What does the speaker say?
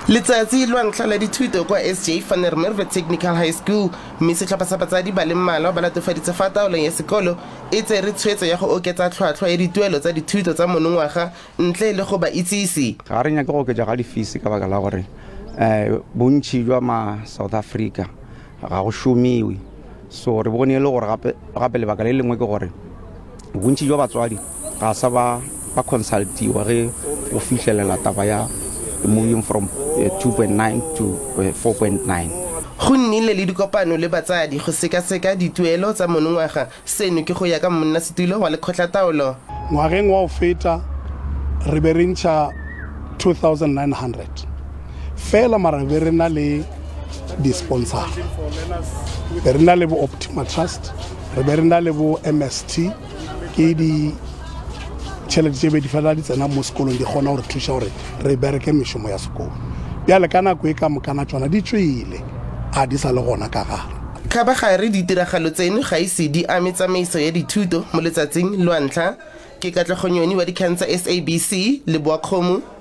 Letsatsi lwa ntlha la dithuto kwa SJ van der Merwe Technical High School, mme setlhopha sa batsadi ba le mmalwa ba latofaditse fa taolo ya sekolo e tsere tshwetso ya go oketsa tlhwatlhwa ya dituelo tsa dithuto tsa monongwaga ntle le go ba itsise. Ga re nyake go oketša ga di-fees ka baka la gore um bontši jwa ma South Africa ga go šomiwe. So re bone e le gore gape gape lebaka le lengwe ke gore bontši jwa batswadi ga sa ba ba consultiwa ge go fihlelela taba ya moving from 2.9 to 4.9. Go nnile le dikopano le batsadi go sekaseka dituelo tsa monongwaga. Seno ke go ya ka monnasetulo wa lekgotlataolo. Ngwageng wa go feta re be re ntšha 2900 fela mara re be re na le di-sponsor, be re na le bo Optima Trust, re be re na le bo MST, ke di tšhelete tše be di fela di tsena mo sekolong di kgona gore thuša gore re bereke mešomo ya sekolo. Bjale ka nako e ka mokana tšona di tšwele, a di sa le gona ka gare. Kgabagare ditiragalo tseno ga ise di ame tsamaiso ya dithuto mo letsatsing lwa ntlha. Ke Katlego Nyoni wa dikgang tsa SABC, Lebowakgomo.